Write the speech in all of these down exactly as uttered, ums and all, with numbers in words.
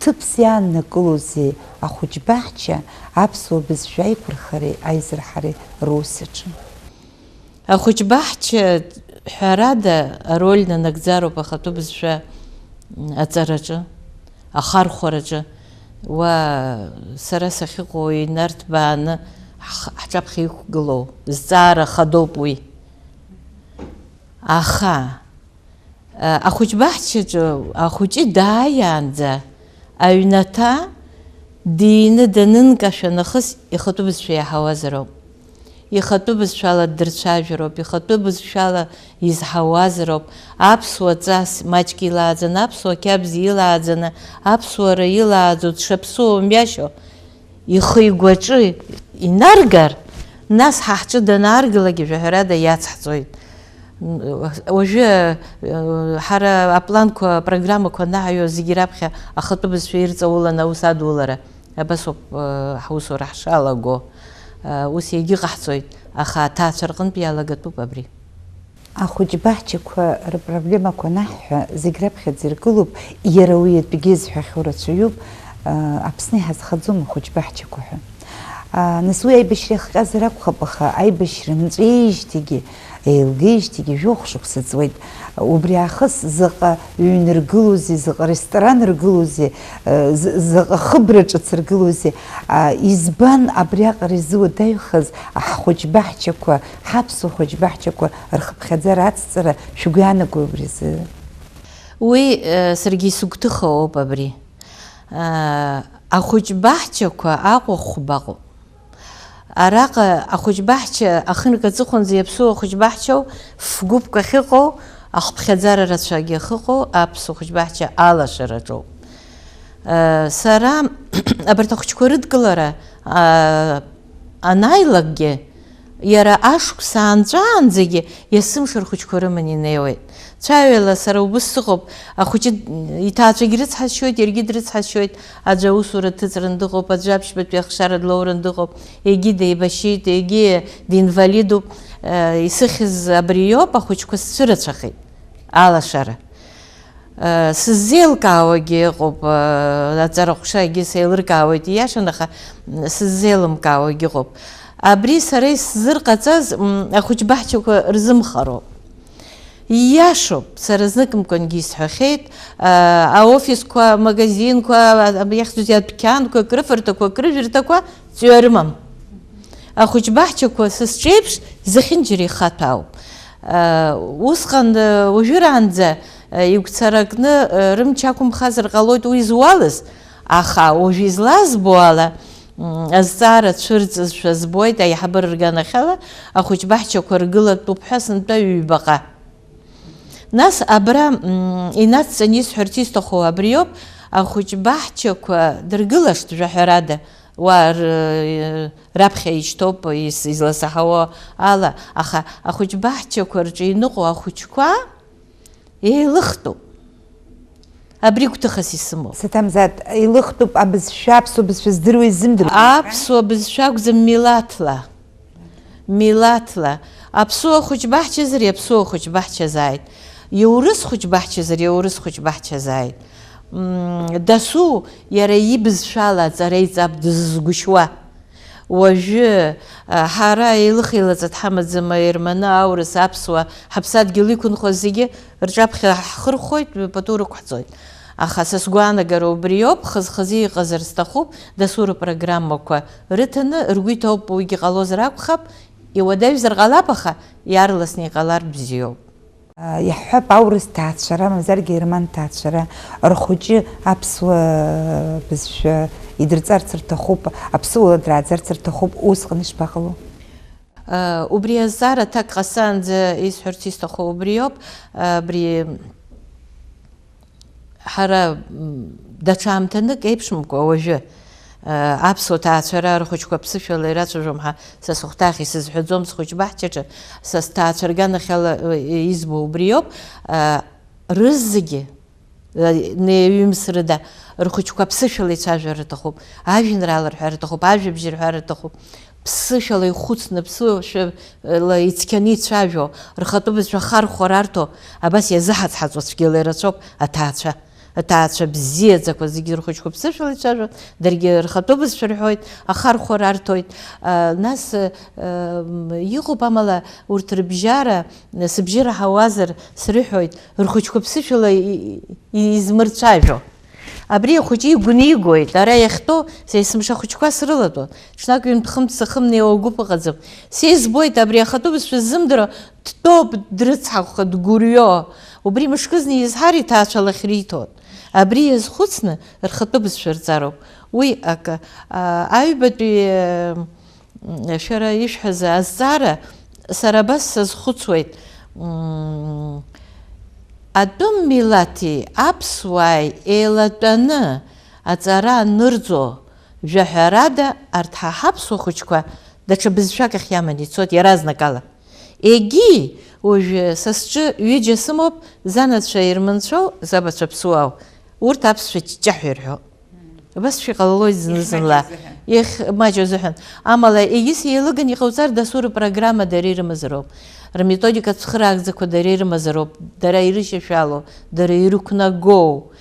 Ҭыԥс иааннакылозеи ахәыҷбаҳча аԥсуа бызшәа аиқәырхареи аизырҳареи рус аҿы? Ахәыҷбаҳча ҳәарада ароль нанагӡароуп ахатәы бызшәа аҵараҿы, ахархәараҿы. Уа сара сахьыҟоу инарҭбааны ҳх-, ҳҿаԥхьа иқәгылоу зҵаара хадоуп уи. Аха, а, ахәыҷбаҳчаҿы ахәыҷы дааиаанӡа аҩнаҭа дины данынкашәа нахыс ихатәы бызшәа иаҳауазароуп. Ихатәы бызшәала ддырцәажәароуп, ихатәы бызшәала изҳауазароуп. Аԥсуа ҵас маҷк илааӡаны, аԥсуа қьабз илааӡаны, аԥсуара илааӡо дшаԥсуоу мҩашьо, ихы-игәаҿы инаргар, нас ҳа ҳҿы данааргылак, жәаҳәарада, иацҳҵоит. Уажәы, э, ҳара апланқәа, апрограммақәа анаҳаио, зегьы раԥхьа ахатәы бызшәа ирҵаулан аус адулара. Абас ауп, э, ҳусура ҳшалаго. Э, ус егьыҟаҳҵоит, аха аҭаацәа рҟынтә иалагатәуп абри. Ахәыҷбаҳчақәа рпроблемақәа анаҳҳәа, зегь раԥхьаӡа иргылоуп, иара уи атәгьы зҳәахьоу рацәаҩуп, э, Аԥсны иҳазхаӡом ахәыҷбаҳчақәа ҳәа. А, нас уи аибашьра иахҟьазар акәхап, аха аибашьра нҵәеижьҭеигьы, еилгеижьҭеигьы жәохә шықәса ҵуеит. Убри аахыс заҟа ҩны ргылоузеи, заҟа ресторан ргылоузеи, э, з-, заҟа хыбра ҿыц ргылоузеи. А, избан абриаҟара изуадаҩхаз ҳхәыҷбаҳчақәа, ҳаԥсуа хәыҷбаҳчақәа рхыԥхьаӡара ацҵара шәгәы иаанагои убри азы? Уи, э, саргьы исыгәҭыха ауп абри. Э, ахәыҷбаҳчақәа Аҟәа хәба ыҟоуп. Араҟа ахәыҷбаҳча ахынтә аҵыхәанӡа иаԥсоу ахәыҷбаҳчоу, ф-гәыԥк ахьыҟоу, ахыԥхьаӡара рацәагьы ахьыҟоу аԥсуа хәыҷбаҳча алашараҿоуп. Э, сара абарҭ ахәыҷқәа рыдкылара, а, анааилакгьы, иара ашықәс аанҵәаанӡагьы есымша рхәыҷқәа рыманы инеиуеит. Цәаҩала сара убыс сыҟоуп, ахәыҷы иҭаацәагьы рыцҳасшьоит, иаргьы дрыцҳасшьоит, аӡәы аусура дҭыҵран дыҟоуп, аӡәы аԥшьбатәи ахшара длоуран дыҟоуп, егьи деибашьит, егьи динвалидуп. Э, исыхьыз абри иоуп, ахәыҷқәа сцәырацәахеит, алашара. Э, сыззеилкаауагьы ыҟоуп, э, аҵараҟәшагьы сеилыркаауеит, ииашан, аха, м, сыззеилымкаауагьы ыҟоуп. Абри сара исзырҟаҵаз, м, ахәыҷбаҳчақәа рзымхароуп. Ииашоуп, сара зныкымкәангьы исҳәахьеит, э, аофисқәа, амагазинқәа, а-, а-, иахьӡузеи, адәқьанқәа, акрыфарҭақәа, акрыжәырҭақәа ҵҩа рымам. Ахәыҷбаҳчақәа са сҿеиԥш зехьынџьара ихаҭәаауп. Э, усҟан, э, уажәраанӡа, э, игәцаракны, э, рымч ақәымхазар ҟалоит уи зуалыз, аха уажә излазбо ала, м, азҵаара цәырҵызшәа збоит аиҳабыра рганахьала ахәыҷбаҳчақәа ргылатәуп ҳәа сынтәа ҩбаҟа. Нас абра, м, инацҵаны исҳәарц исҭаху абриоуп, ахәыҷбаҳчақәа дыргылашт, жәаҳәарада, уа р-, раԥхьа ишьҭоуп, ис-, изласаҳауа ала, аха ахәыҷбаҳчақәа рҿы иныҟәо ахәыҷқәа еилыхтәуп. Абри гәҭыхас исымоуп. Саҭамзаҭ, еилыхтәуп абызшәа, аԥсуа бызшәа здыруеи изымдыруеи? Аԥсуа бызшәа акәӡам, милаҭла. Милаҭла. Аԥсуа хәыҷбаҳчазар, иаԥсуа хәыҷбаҳчазааит. Иаурыс хәыҷбаҳчазар, иаурыс хәыҷбаҳчазааит. М, дасу иара ибызшәала аҵара иҵап дыззгәышьуа. Уажәы, а, ҳара еилых-еилаҵа дҳамаӡам, аерманы, аурыс, аԥсуа, ҳаԥсадгьыл иқәынхоз зегьы рҿаԥхьа ҳхырхәоит, пату рықәҳҵоит. Аха са сгәаанагара убриоуп, хаз-хазы иҟазар сҭахуп, дасу рпрограммақәа рыҭаны, ргәы иҭоуп, уигьы ҟалозар акәхап, иуадаҩзар ҟалап, аха иаарласны иҟалар бзиоуп. Иаҳҳәап, аурыс ҭаацәара, мамзаргьы аерман ҭаацәара, рхәыҷы аԥсуа бызшәа идырҵарц рҭахуп, аԥсуала драаӡарц рҭахуп, усҟан ишԥаҟало? Убри азҵаара аҭак ҟасҵаанӡа исҳәарц исҭаху убриоуп, абри ҳара, м, даҽа аамҭанык еиԥшымкәа уажәы, э, аԥсуа ҭаацәара рхәыҷқәа ԥсышәала ирацәажәом ҳәа са сыхәҭаахь исызҳәаӡом, схәыҷбаҳчаҿы, са сҭаацәа рганахьала, э, избо убриоуп, э, рызегьы, э, неҩымсрыда рхәыҷқәа ԥсышәала ицәажәар рҭахуп, ажәеинраала рҳәар рҭахуп, ажәабжь рҳәар рҭахуп. Ԥсышәала ихәыцны, ԥсышәала ицқьаны ицәажәо, рхатәы бызшәа хархәа рарҭо, абас иазыҳаҵҳаҵо цәгьала ирацәоуп аҭаацәа. Аҭаацәа бзиаӡақәа зегьы рхәыҷқәа ԥсышәала ицәажәон, даргьы рхатәы бызшәа рҳәоит, ахархәа рарҭоит. А, нас, э, м, иҟоуп, амала, урҭ рыбжьара, сыбжьы раҳауазар срыҳәоит, рхәыҷқәа ԥсышәала и-, и-, измырцәажәо. Абри ахәыҷы игәнигоит, ара иахьтәоу са есымша ахәыҷқәа срылатәоуп. Ҽнак ҩынтә-хынтә сахымнеиуа гәыԥ ыҟаӡам. Са избоит абри ахатәы бызшәа ззымдыруа дтәоуп, дрыцҳахәха, дгәырҩо. Убри мышкызны изҳар иҭаацәа лахь риҭоит. Абри иазхәыцны рхатәы бызшәа рҵароуп. Уи акы, а, аҩбатәи, м, шәара ишәҳәаз азҵаара сара абас сазхәыцуеит, м, атәым милаҭи аԥсуааи еилатәаны аҵара анырҵо, жәаҳәарада, арҭ ҳа ҳаԥсуа хәыҷқәа даҽа бызшәак ахь иаман ицоит иаразнакала. Егьи, уажәы са сҿы ҩыџьа сымоуп, занацәа ирмынцәоу, забацәа ԥсуаау. Урҭ аԥсшәа ҷҷаҳәа ирҳәо. Абас шәа иҟалалоит зны-зынла. Ихмаҷу азыҳәан. Ихмаҷу азыҳәан. Амала, егьыс еилыган иҟауҵар, дасу рпрограмма дара ирымазароуп. Рметодикатә цхыраагӡақәа дара ирымазароуп. Дара ирышьашәалоу, дара ирықәнагоу.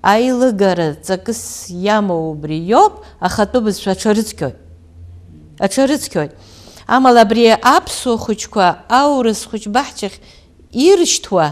Аилыгара ҵакыс иамоу убри иоуп, ахатәы бызшәа аҽарыцқьоит. Аҽарыцқьоит. Амала абри аԥсуа хәыҷқәа аурыс хәыҷ баҳчахь ирышьҭуа,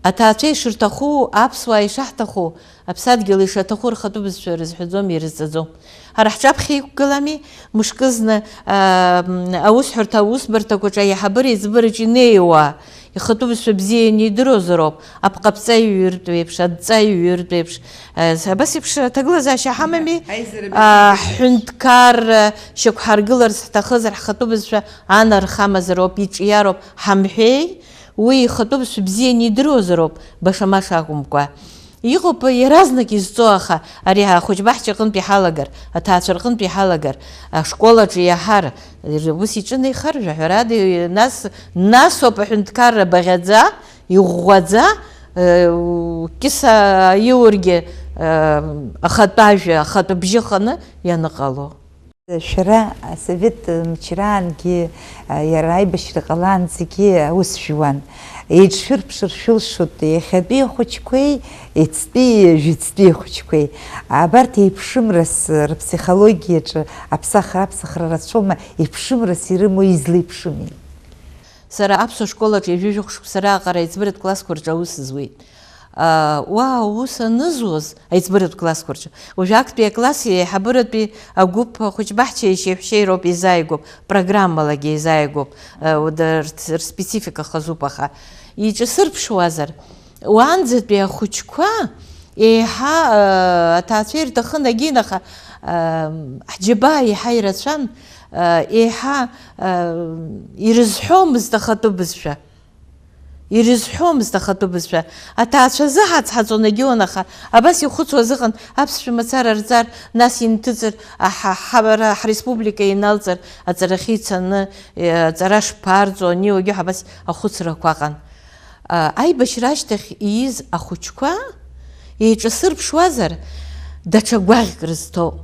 аҭаацәа ишырҭаху, аԥсуаа ишаҳҭаху, аԥсадгьыл ишаҭаху рхатәы бызшәа рызҳәаӡом, ирызҵаӡом. Ҳара ҳҿаԥхьа иқәгылами, мышкызны, аа, аусҳәарҭа аусбарҭақәаҿы аиҳабыра еиҵбыраҿы инеиуа, ихатәы бызшәа бзиа ианидыруазароуп, апҟаԥҵаҩ иҩыртә еиԥш, адҵаҩ иҩыртә еиԥш, э, абас еиԥш аҭагылазаашьа ҳамами, аизара аа, бзиа ҳҳәынҭқарра шьақәҳаргыларц ҳҭахызар, ҳхатәы бызшәа анарха амазароуп, иҿиароуп ҳамҳәеи, уи ихатәы бызшәа бзиа ианидыруазароуп, баша-маша акәымкәа. Иҟоуп иаразнак изҵо, аха ари ахәыҷбаҳча аҟынтә иҳалагар, аҭаацәа рҟынтә иҳалагар, ашкол аҿы иаҳар, ус иҿынеихар, жәаҳәарада, нас, насоуп аҳәынҭқарра баӷьаӡа, иӷәӷәаӡа, э, кьыса аиургьы, э, ахатәы ажәа, ахатәы бжьы ханы ианыҟало. Шәара асовет мчраангьы, иара аибашьра ҟалаанӡагьы аус шәуан. Еиҿшәырԥшыр шәылшоит иахьатәи ахәыҷқәеи, ецтәи, жәицтәи ахәыҷқәеи. Абарҭ еиԥшымрас рыԥсихологиаҿы аԥсахра-аԥсахра рацәоума, еиԥшымрас ирымоу излеиԥшыми? Сара аԥсуа школ аҿы ҩажәи жәохә шықәса раҟара аиҵбыратә классқәа рҿы аус зуеит. Уа аус анызуаз аиҵбыратә классқәа рҿы, уажәы актәи акласси аиҳабыратәи агәыԥ ахәыҷбаҳчеи иашьеиҳәшьеи роуп еизааигәоуп, программалагьы еизааигәоуп, рт-, рспецифика хазуп, аха иҿасырԥшуазар, уаанӡатәи ахәыҷқәа еиҳа, аҭаацәа ирҭахын агьинаха, ҳџьабаа еиҳа ирацәан, еиҳа ирызҳәомызт ахатәы бызшәа. Ирызҳәомызт ахатәы бызшәа. Аҭаацәа азыҳаҵҳаҵон егьион, аха абас ихәыцуаз ыҟан, аԥсшәа мацара рҵар, нас инҭыҵыр, аҳа-, ҳара ҳреспублика иналҵыр, аҵарахьы ицаны, э, аҵара шԥарҵо, ани уагьы абас ахәыцрақәа ыҟан. А, аибашьра ашьҭахь ииз ахәыҷқәа еиҿасырԥшуазар, даҽа гәаӷьк рызҭоуп,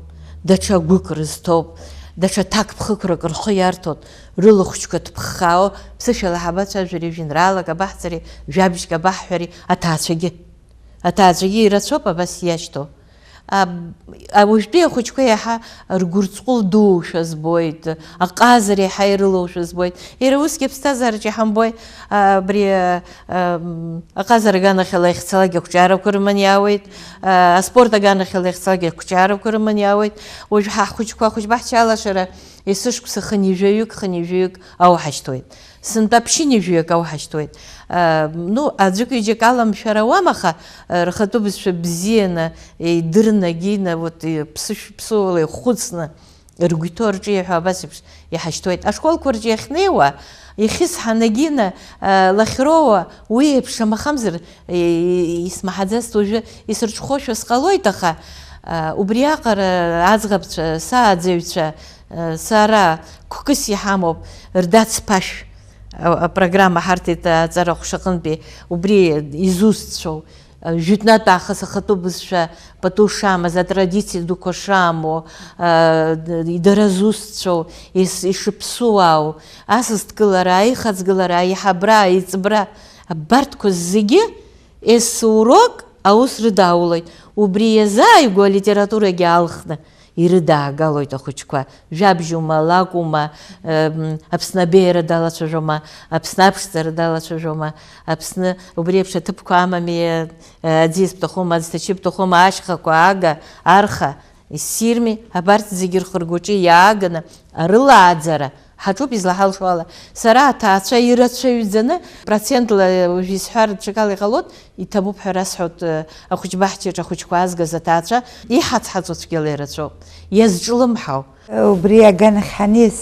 даҽа гәык рызҭоуп, даҽа ҭакԥхықәрак рхы иарҭоит. Рылахәыҷқәа ҭԥххаау, ԥсышәала ҳабацәажәари, жәеинраалак абаҳҵари, жәабжьк абаҳҳәари, аҭаацәагьы. Аҭаацәагьы ирацәоуп абас иашьҭоу. Аб-, а, уажәтәи ахәыҷқәа иаҳа ргәырҵҟәыл дуушәа збоит, аҟазара иаҳа ирылоушәа збоит. Иара усгьы аԥсҭазаараҿы иҳамбои, а, абри, а, ам, аҟазара аганахьала иахьцалак ақәҿиарақәа рыман иаауеит, а, аспорт аганахьала иахьцалак ақәҿиарақәа рыман иаауеит. Уажә ҳа ҳхәыҷқәа, ахәыҷбаҳча алашара Есышықәса хынҩажәаҩык, хынҩажәаҩык ауҳашьҭуеит. Сынтәа ԥшьынҩажәаҩык ауҳашьҭуеит. А, ну, аӡәык-ҩыџьак аламшәара ауам, аха, а, рхатәы бызшәа бзианы, идырны, агьины, вот, и-, ԥсышә-, ԥсыуала ихәыцны, ргәы иҭоу рҿы иаҳәо абас еиԥш иҳашьҭуеит. Ашколқәа рҿы иахьнеиуа, ихьысҳаны, агьины, а, лахьроуа, уи еиԥш амахамзар, и-, и-, исмаҳаӡацт уажәы, исырҽхәошәа сҟалоит, аха, а, убриаҟара аӡӷабцәа, сааӡаҩцәа, Сара қәкыс иҳамоуп, рдац ԥашә, а, апрограмма ҳарҭеит аҵара ҟәшаҟынтәи, убри изусҭцәоу, а, жәытәнатә аахыс ахатәы бызшәа пату шамаз, атрадициа дуқәа шамоу, а, д-, дара зусҭцәоу, ес-, ишыԥсуаау, асасдкылара, аихаҵгылара, аиҳабра, аиҵбра, абарҭқәа зегьы Есурок аус рыдаулоит. Убри иазааигәоу алитературагьы алхны ирыдаагалоит ахәыҷқәа. Жәабжьума, лакәума, м, Аԥсны абеиара далацәажәома, Аԥсны аԥшӡара далацәажәома, Аԥсны убри еиԥш аҭыԥқәа амами, аӡиас бҭахума, аӡҭачы бҭахума, ашьхақәа, ага, арха, ссирми, абарҭ зегьы рхыргәаҿы иааганы арылааӡара ҳаҿуп излаҳалшо ала. Сара аҭаацәа ирацәаҩӡаны, процентла уажә исҳәар ҽакала иҟалоит, иҭабуп ҳәа расҳәоит, ахәыҷбаҳчаҿ ахәыҷқәа аазгаз аҭаацәа иҳацҳаҵо цәгьала ирацәоуп, иазҿлымҳау. Убри аганахь ҳаниас,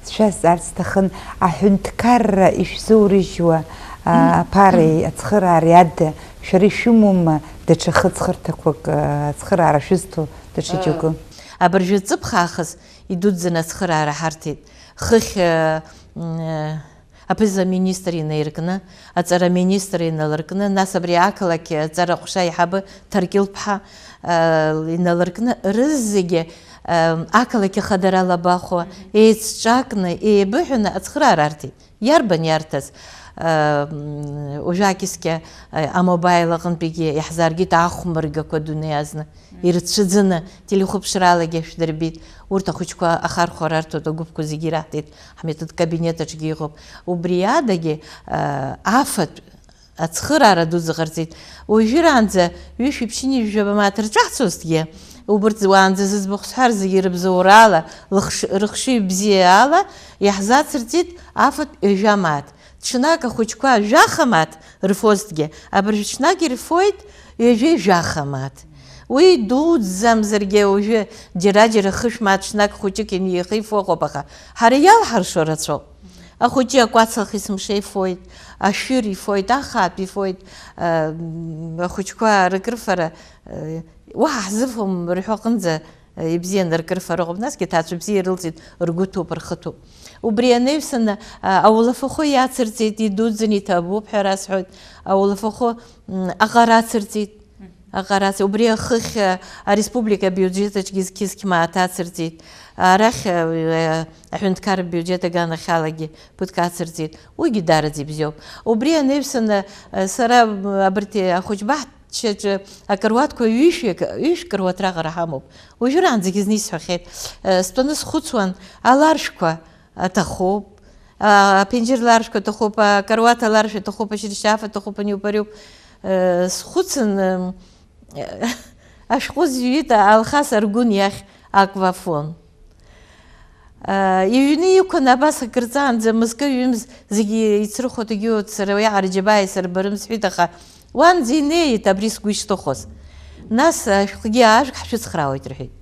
сшәазҵаарц сҭахын, аҳәынҭқарра ишәзоурыжьуа, а, аԥареи ацхыраареи ада, шәара ишәымоума даҽа хыҵхырҭақәак, а, ацхыраара шәызҭо даҽа џьоукы? Абыржәы ҵыԥх аахыс идуӡӡаны ацхыраара ҳарҭеит. Хыхь, а, м, а, аԥыза-министр инаиркны, аҵара-министр иналыркны, нас абри ақалақь аҵара ҟәша аиҳабы Ҭаркьыл-ԥҳа, а, иналыркны, рызегьы, а, ақалақь ахадарала абахәа, еицҿакны, еибыҳәаны ацхыраара арҭеит. Иарбан иарҭаз? А, м, уажәы акьыскьа, а, амобаил аҟынтәигьы иаҳзааргеит ахәмаргақәа дунеи азна. Ирцәыӡаны, телехәаԥшраалагьы шәдырбеит. Урҭ ахәыҷқәа ахархәара арҭоит, агәыԥқәа зегьы ираҳҭеит, ҳметод кабинет аҿгьы иҟоуп. Убри адагьы, а, афатә ацхыраара дуӡӡа ҟарҵеит. Уажәыраанӡа ҩышәи ԥшьынҩажәи жәаба мааҭ рҿаҳҵозҭгьы, убырҭ уаанӡа зыӡбахә сҳәар зегьы рыбзоурала, лыхш-, рыхшыҩ бзиала иаҳзацырҵеит афатә ҩажәа мааҭ. Ҽнак ахәыҷқәа жәаха мааҭ рфозҭгьы, абыржә ҽнак ирфоит ҩажәеи жәаха мааҭ. Уи дуӡӡамзаргьы уажәы џьара-џьара хышә мааҭ ҽнак хәыҷык инеихифо ыҟоуп, аха ҳара иалҳаршо рацәоуп. Ахәыҷы акәац ахь есымша ифоит, ашәыр ифоит, ахаатә ифоит, а, м, ахәыҷқәа рыкрыфара, э, уаҳа ҳзыфом рҳәо аҟынӡа, э, ибзианы ркрыфара ыҟоуп, насгьы аҭаацәа бзиа ирылҵит, ргәы ҭәуп, рхы ҭәуп. Убри анаҩсаны, а, аулафахәы иацырҵеит, идуӡӡаны иҭабуп ҳәа расҳәоит, аулафахәы, м, аҟара ацырҵеит. Аҟараҵа, убри ахыхь, а, ареспублика абиуџьет аҿгьы зқьы-зқьы мааҭ ацырҵеит. Арахь, а, аҳәынҭқарратә биуџьет аганахьалагьы ԥыҭк ацырҵеит. Уигьы даараӡа ибзиоуп. Убри анаҩсан, а, сара, м, абарҭ ахәыҷбаҳчаҿы акаруаҭқәа ҩышәҩык, ҩышә каруаҭ раҟара ҳамоуп. Уажәраанӡагьы зны исҳәахьеит. А, стәаны схәыцуан, аларшәқәа аҭахуп. А, аԥенџьыр ларшәқәа аҭахуп, акаруаҭ аларшә аҭахуп, ашьыршьаф аҭахуп, аниуп, ариуп. Э, схәыцын, э, ашәҟәы зҩит Алхас Аргәын иахь Аквафон. Э, иҩны иқәын абас акырҵаанӡа мызкы-ҩымз зегьы ицрыхо дагьыуеит, сара уиаҟара џьабаа исырбарым сҳәеит, аха уанӡа инеит абри сгәы ишҭыхоз. Нас ашәҟәгьы ажәк ҳшәыцхраауеит рҳәеит.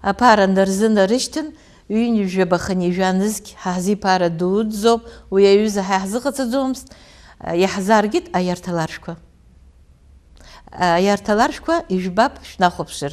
Аԥара нарзынарышьҭын, ҩынҩажәаба хынҩажәа нызқь ҳазиԥаара дуӡӡоуп, уи аҩыза ҳа иаҳзыҟаҵаӡомызт, иаҳзааргеит аиарҭа ларшәқәа. Аиарҭа ларшәқәа ижәбап, шәнахәаԥшыр.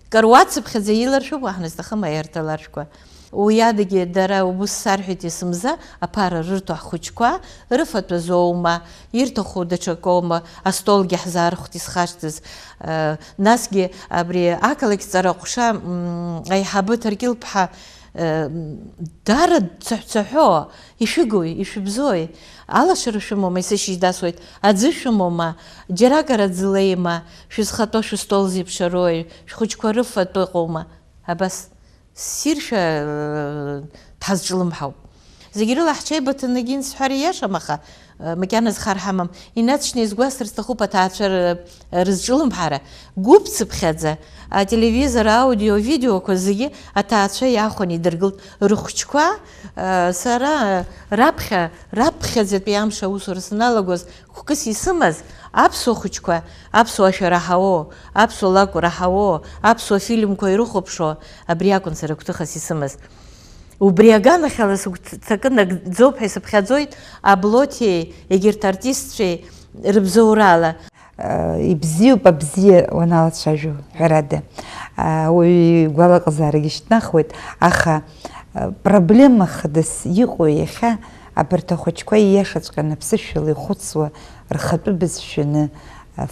Каруаҭцыԥхьаӡа иларшәуп, уаҳа ҳназҭахым аиарҭа ларшәқәа. Уи адагьы дара убыс сарҳәеит есымза, аԥара рырҭо ҳхәыҷқәа, рыфатә азоума, ирҭаху даҽакоума, астолгьы ҳзаархәт исхашҭыз. Э, насгьы абри ақалақь ҵара аҟәша, м, аиҳабы Ҭаркьыл-ԥҳа, э, м, дара дцаҳәцаҳәо, ишәыгои, ишәыбзои? Алашара шәымоума, есышьыжь дасуеит, аӡы шәымоума, џьаракара ӡлеима, шәызхатәоу шәыстол зеиԥшарои, шәхәыҷқәа рыфатә ыҟоума? Абас. Ссиршәа, э, дҳазҿлымҳауп. Зегь рыла ҳҽеибыҭаны егьин сҳәар ииашам, аха, э, макьана зхар ҳамам. Инаҵшьны исгәасҭарц сҭахуп аҭаацәа р-, рызҿлымҳара. Гәыԥцыԥхьаӡа ателевизор, аудио, видеоқәа зегьы аҭаацәа иаахәаны идыргылт. Рыхәҷқәа, э, сара раԥхьа, раԥхьаӡатәи амш аусура саналагоз, Хәкыс исымаз аԥсуа хәыҷқәа, аԥсуа шәара ҳауо, аԥсуа лакәра ҳауо, аԥсуа фильмқәа ирыхәаԥшуа, абри акәын сара гәҭыхас исымаз. Убри аганахьала сыгәҭакы нагӡоуп ҳәа исыԥхьаӡоит Аблоҭиеи егьырҭ артистцәеи рыбзоурала. Ибзиоуп абзиа уаналацәажәо, ҳәарада. Ауаҩы игәалаҟазаарагьы шьҭнахуеит, аха проблема хадас иҟоу иахьа абарҭ ахәыҷқәа ииашаҵәҟьаны аԥсышәала ихәыцуа, рхатәы бызшәаны,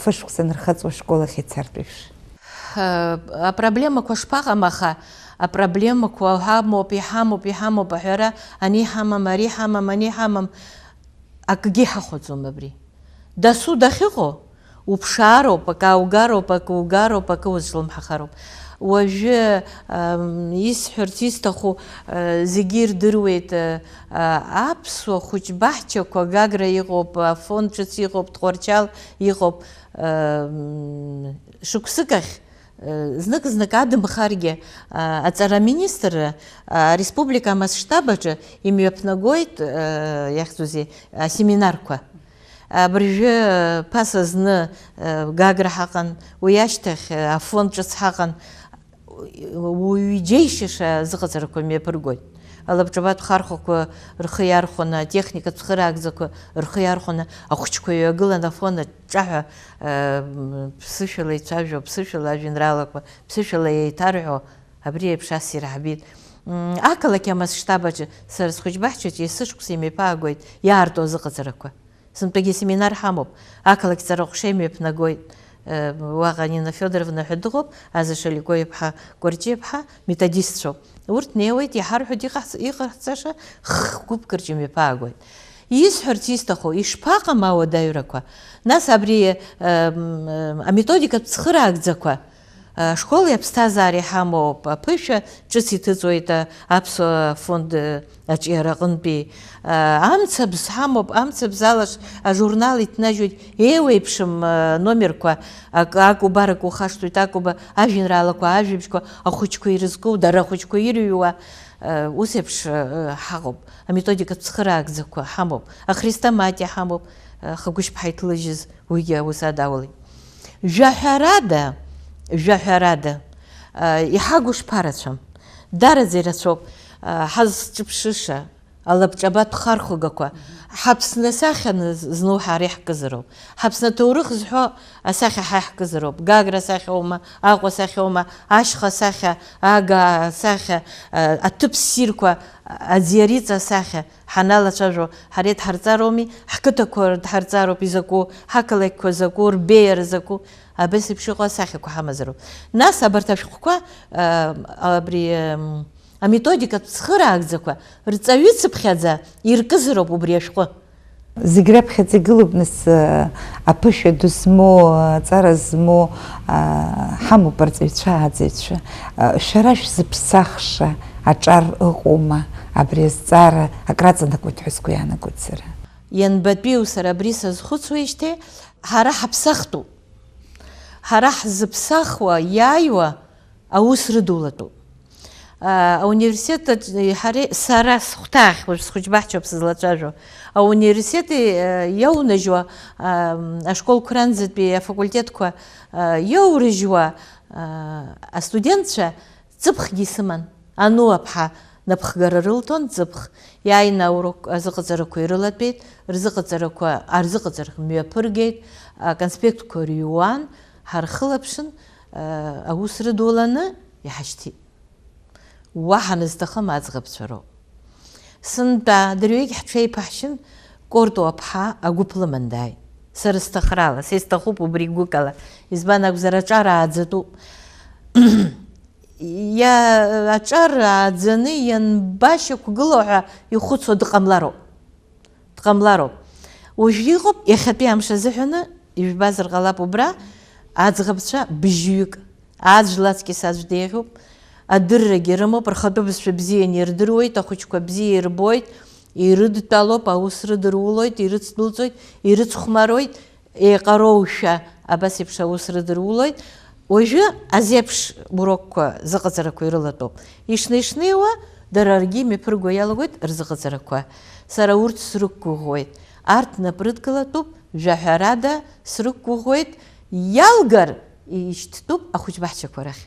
фышықәса нырхыҵуа ашкол ахь ицартә еиԥш. Апроблемақәа шԥаҟам, аха апроблемақәа ҳамоуп, иҳамоуп, иҳамоуп аҳәара, ани ҳамам, ари ҳамам, ани ҳамам, акгьы ҳахәаӡом абри. Дасу дахьыҟоу, Уԥшаароуп, акы ааугароуп, акы угароуп, акы узҿлымҳахароуп. Уажәы, ам, исҳәарц исҭаху, а, зегьы ирдыруеит, а, а, аԥсуа хәыҷ баҳчақәа Гагра иҟоуп, Афон ҿыц иҟоуп, Тҟәарчал иҟоуп, ам, шықәсык ахь, а, знык-знык адымхаргьы, а, аҵара аминистрра, а, ареспублика амасштаб аҿы имҩаԥнагоит, а, иахьӡузеи, асеминарқәа. Абыржәы ԥаса зны, э, Гагра ҳаҟан, уи ашьҭахь, э, Афон ҿыц ҳаҟан, уаҩы иџьеишьаша азыҟаҵарақәа мҩаԥыргоит. Алабҿабатә хархәақәа рхы иархәаны, атехника цхыраагӡақәа рхы иархәаны, ахәыҷқәа ҩагылан Афон аҿҿаҳәа, э, м, ԥсышәала ицәажәо, ԥсышәала ажәеинраалақәа, ԥсышәала еиҭарҳәо, абри еиԥш ас ирҳабит. М, ақалақь амасштаб аҿы, сара схәыҷбаҳчаҿы есышықәса имҩаԥаагоит иаарту азыҟаҵарақәа. Сынтәагьы семинар ҳамоуп, ақалақь ҵараҟәша имҩаԥнагоит. Э, уаҟа Нина Федоровна ҳәа дыҟоуп, Аза Шаликои-иԥҳа, Кәарҷиаԥҳа, методистцәоуп. Урҭ неиуеит, иҳарҳәоит иҟаҳҵ-, иҟаҳҵаша х-гәыԥк рҿы имҩаԥаагоит. Исҳәарц исҭаху, ишԥаҟам ауадаҩрақәа? Нас абри, э, м, э, аметодикатә цхыраагӡақәа, Ашколи аԥсҭазаареи ҳамоуп, аԥышәа ҿыц иҭыҵуеит, а, аԥсуа фонд, а, аҿиара аҟынтәи. А, амцабз ҳамоуп, амцабз алаша ажурнал иҭнажьуеит, еиуеиԥшым, а, номерқәа, акы акәу, барак ухашҭуеит, акәуба, ажәеинраалақәа, ажәабжьқәа, ахәыҷқәа ирызку, дара ахәыҷқәа ирыҩуа, а, ус еиԥш, а, ҳаҟоуп. Аметодикатә цхыраагӡақәа ҳамоуп, ахрестоматиа ҳамоуп, а, Хагәышьԥҳа иҭлыжьыз. Уигьы аус адауалеит. Жәаҳәарада, жәаҳәарада, а, иҳагу шԥарацәам? Дараӡа ирацәоуп, а, ҳазҿыԥшыша, алабҿабатә хархәагақәа, ҳаԥсны асахьа зну ҳара иаҳкызароуп. Ҳаԥсны аҭоурых зҳәо асахьа ҳа иаҳкызароуп. Гагра асахьоума, Аҟәа асахьоума, ашьха асахьа, Агаа асахьа, а, аҭыԥ ссирқәа, аӡиариҵа асахьа. Ҳаналацәажәо, ҳара идҳарҵароуми, ҳқыҭақәа рыдҳарҵароуп изакәу, ҳақалақьқәа закәу, рбеиара закәу, абас еиԥш иҟоу асахьақәа ҳамазароуп. Нас абарҭ ашәҟәқәа, а, абри, ам, аметодикатә цхыраагӡақәа рҵаҩы цыԥхьаӡа иркызароуп убри ашәҟәы. Зегь раԥхьаӡа игылоуп, нас, а, аԥышәа ду змоу, аҵара змоу, а, ҳамоуп арҵаҩцәа, аӡаҩцәа. А, шәара шәзыԥсахша аҿар ыҟоума, абри азҵаара акраҵанакуеит ҳәа сгәы иаанагоит сара. Ианбатәиу сара абри сазхәыцуеижьҭеи, ҳара ҳаԥсахтәуп. Ҳара ҳзыԥсахуа, иааиуа аус рыдулатәуп. А, ауниверситет аҿ-, ҳареи, сара схәҭаахь, уажә схәыҷбаҳчоуп сызлацәажәо, ауниверситети, а, иаунажьуа, а, ашколқәранӡатәи афакультетқәа, а, иаурыжьуа, а, астудентцәа ҵыԥхгьы исыман. Ану аԥҳа напхгара рылҭон, ҵыԥх. Иааины аурок азыҟаҵарақәа ирылатәеит, рзыҟаҵарақәа, арзыҟаҵарақәа мҩаԥыргеит, аконспектқәа рыҩуан, ҳархылаԥшын, а, аус рыдуланы иҳашьҭит. Уаҳа назҭахым аӡӷабцәа роуп. Сынтәа дырҩегь ҳҽеиԥаҳшьын, Кортуа ԥҳа агәыԥ лыман дааит. Сара сҭахрала, са исҭахуп убри гәыкала, избан акәзар, аҿар ааӡатәуп. Иа-, аҿар ааӡаны ианбашьақәгыло ҳәа ихәыцуа дҟамлароуп. Дҟамлароуп. Уажәы иҟоуп, иахьатәи амш азыҳәаны, ижәбазар ҟалап убра, аӡӷабцәа быжьҩык. Аӡә лаҵкьыс аӡә деиӷьуп, адыррагьы рымоуп, рхатәы бызшәа бзианы ирдыруеит, ахәыҷқәа бзиа ирбоит, ирыдтәалоуп, аус рыдырулоит, ирыцдәылҵоит, ирыцхәмаруеит, еиҟароушәа абас еиԥш аус рыдырулоит. Уажәы азеиԥш урокқәа зыҟаҵарақәа ирылатәоуп. Ишнеи-шнеиуа, дара ргьы имҩаԥырго иалагоит рзыҟаҵарақәа. Сара урҭ срықәгәыӷуеит. Арҭ напрыдкылатәуп, жәаҳәарада срықәгәыӷуеит, иалгар ишьҭтәуп ахәыҷбаҳчақәа рахь.